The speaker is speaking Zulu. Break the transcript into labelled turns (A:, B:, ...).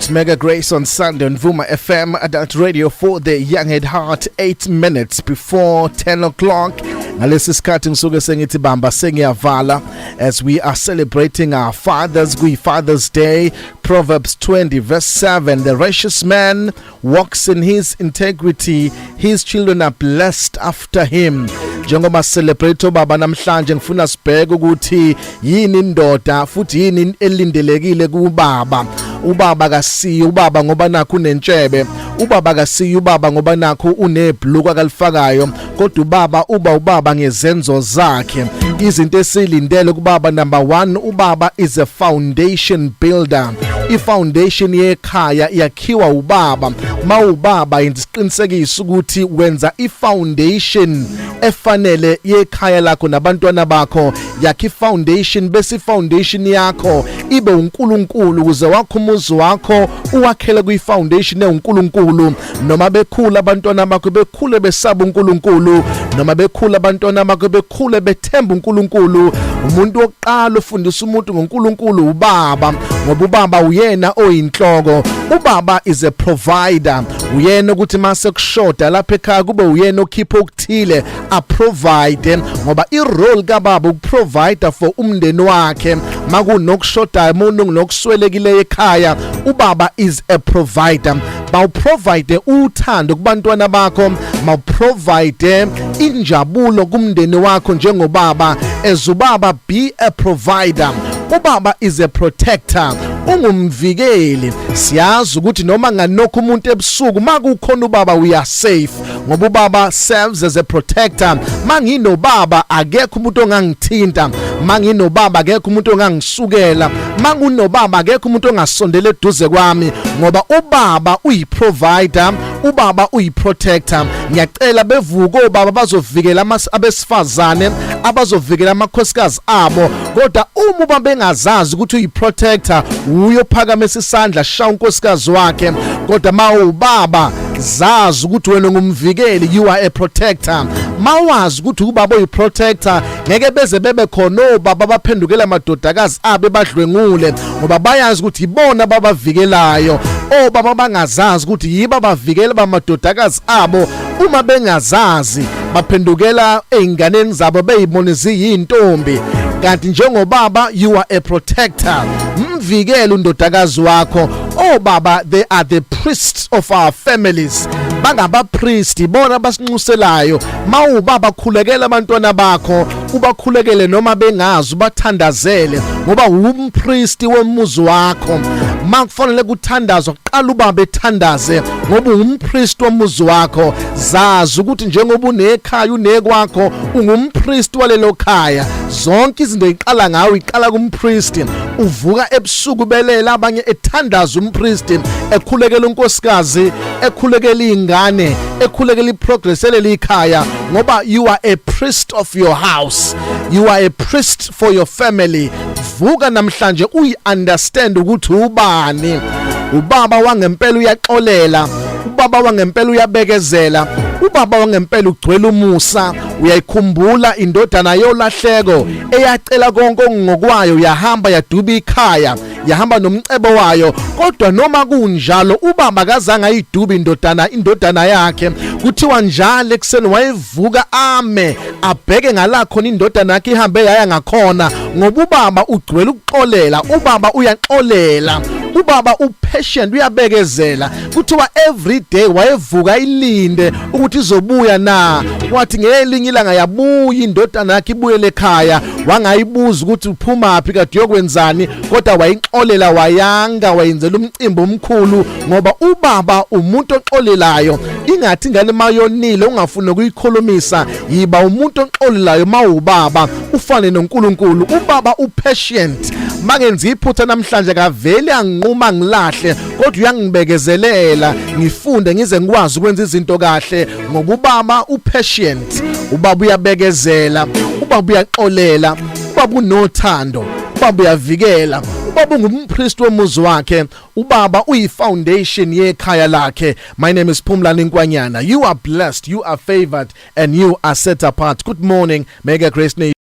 A: It's Mega Grace on Sunday on Vuma FM, Adult Radio for the Young at Heart, 8 minutes before 10 o'clock. Ngalesi sikhathi ngisuke sengithi bamba sengiyavala as we are celebrating our fathers, kuyi Father's Day. Proverbs 20 verse 7: "The righteous man walks in his integrity, his children are blessed after him." Njengoba celebrate obaba namhlanje, ngifuna sibheke ukuthi yini indoda futhi yini elindelekile kubaba. Ubaba kasiyo ubaba ngoba nakho unentshebe, ubaba kasiyo ubaba ngoba nakho unebhluku akalifakayo, kodwa ubaba uba ubaba ngezenzo zakhe. Izinto esilindele kubaba: number 1, ubaba is a foundation builder. I-foundation yekhaya yakhiwa ubaba. Mawubaba, isiqinisekiso ukuthi wenza i-foundation efanele yekhaya lakho nabantwana bakho. Yakha i-foundation, bese i-foundation yakho ibe uNkulunkulu, ukuze wakho umuzi wakho uwakhele kwi-foundation eUNkulunkulu. Noma bekhula abantwana bakho, bekhule besaba uNkulunkulu. Noma bekhula abantwana bakho, bekhule bethemba uNkulunkulu. Umuntu wokuqala ufundisa umuntu ngoNkulunkulu ubaba, ngoba ubaba uyena oyinhloko. Ubaba is a provider. Uyena ukuthi mase kushoda lapha ekhaya, kube uyena okhipha okuthile, a-provide, ngoba i-role kababa ukuprovide for umndeni wakhe. Makunokushodayo, umuntu nokuswelekile ekhaya, ubaba is a provider. Bawuprovide uthando kubantwana bakho, mawuprovide injabulo kumndeni wakho njengobaba. As ubaba, be a provider. Ubaba is a protector, ungumvikeli. Siyazi ukuthi noma nganokho umuntu ebusuku, makukhona ubaba, we are safe, ngoba ubaba serves as a protector. Manginobaba, akekho umuntu ongangithinta. Manginobaba, akekho umuntu ongangisukela. Mangunobaba, akekho umuntu ongasondela eduze kwami, ngoba ubaba uyi-provider, ubaba uyi-protector. Ngiyacela bevuke obaba bazovikela abesifazane, abazovikela amakhosikazi abo. Kodwa uma uba bengazazi ukuthi uyi-protector, uyophakamisa isandla shaya unkosikazi wakhe. Kodwa mawubaba, zazi ukuthi wena ungumvikeli, you are a protector. Mawazi ukuthi ubaba uyi-protector, ngeke beze bebe khona obaba baphendukela amadodakazi abo badlwengule, ngoba bayazi ukuthi ibona ababavikelayo. Obaba bangazazi ukuthi yibo abavikela bamadodakazi abo, uma bengazazi baphendukela ey'nganeni zabo beyibone ziyintombi, kanti njengobaba you are a protector. Mvikele undodakazi wakho. Obaba, they are the priests of our families, bangabapristi bona abasinxuselayo. Mawubaba, khulekela abantwana bakho, ubakhulekele noma bengazi, ubathandazele, ngoba umpristi womuzi wakho. Makufanele kuthandazwa kuqala ubaba ethandaze, ngoba ungumpristi womuzi wakho. Zazi ukuthi njengoba unekhaya, unekwakho, ungumpristi walelo khaya. Zonke izinto iqala ngawe, iqala kumpristi. Uvuka ebusuku belela abanye, ethandaza umpristi, ekhulekela unkosikazi, ekhulekela izingane, ekhulekela iprogress eleli ikhaya, ngoba you are a priest of your house, you are a priest for your family. Vuka namhlanje uyi-understand ukuthi ubani ubaba wangempela. Uyaxolela ubaba wangempela, uyabekezela ubaba wangempela, ugcwele umusa. Uyayikhumbula indodana yolahleko eyacela konke okungokwayo, yahamba yaduba ikhaya, yahamba nomcebo wayo? Kodwa noma kunjalo, ubaba kazange ayiduba indodana yakhe. Kuthiwa njalo ekuseni wayevuka ame abheke ngala khona indodana yakhe ihambe yaya ngakhona, ngoba ubaba ugcwele ukuxolela. Ubaba uyaxolela, ubaba upatient, uyabekezela. Kuthiwa every day wayevuka ilinde ukuthi izobuya na. Wathi ngelinye ilanga yabuya indodana yakhe, ibuyele ekhaya, wangayibuza ukuthi uphuma phi, kade uyokwenzani, kodwa wayixolela, wayanga, wayenzela umcimbi omkhulu, ngoba ubaba umuntu oxolelayo. Ingathi ingane mayonile ungafuni ukuyikhulumisa. Yiba umuntu oxolelayo mawubaba, ufane noNkulunkulu. Ubaba upatient. Mangenza iphutha namhlanje, kaveli anginquma ngilahle, kodwa uyangibekezelela ngifunde ngize ngikwazi ukwenza izinto kahle, ngoba ubaba upatient, ubaba uyabekezela, ubaba uyaxolela, ubaba unothando, ubaba uyavikela, ubaba ungumpriest womuzi wakhe, ubaba uyi-foundation yekhaya lakhe. My name is Phumlani Nkwanyana. You are blessed, you are favored and you are set apart. Good morning, Mega Grace Nation.